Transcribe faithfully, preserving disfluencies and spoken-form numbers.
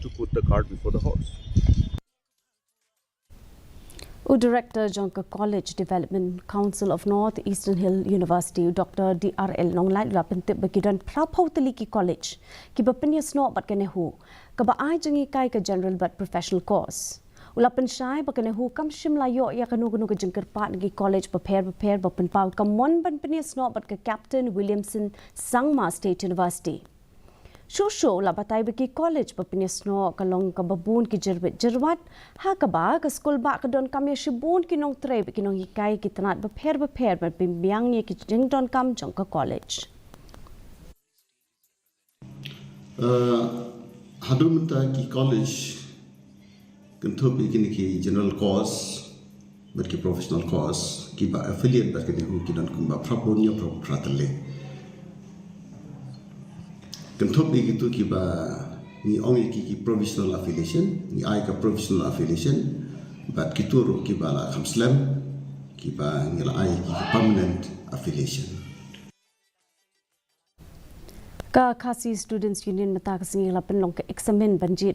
to put the cart before the horse. U Director jong ka College Development Council of North Eastern Hill University, u Doctor D R L Nonglait, u la pyntip ba ki don phra phew tylli ki college kiba pynïasnoh bad ka NEHU, kaba ai jinghikai ka general bad professional course. U la pynshai ba ka NEHU kam shym la ïoh ïa kano kano ka jingkyrpad na ki college bapher bapher ba pynpaw ka mon ban pynïasnoh bad ka Captain Williamson Sangma State University. Shuh shuh u la batai ba ki college ba pynïasnoh ka long kaba bun ki jingbit jingbam, ha kaba ka skul bah ka donkam ïa shibun ki nongtrei bad ki nonghikai ha ki tnat bapher bapher ban pynbiang ïa ki jingdonkam jong ka college. Uh, haduh mynta ki college, kynthup ïa kine ki general course bad ki professional course kiba affiliate bad ka NEHU, ki don kumba phra phew hynñiew, phra phew phra tylli. Kynthup ïa kitu kiba ngi ong ïa ki, ki provisional affiliation, ngi ai ka provisional affiliation, bad kitu ruh kiba la kham slem, kiba ngi la ai ki permanent affiliation. Ka Khasi Students Union mynta ka sngi la pynlong ka eksamin ban jied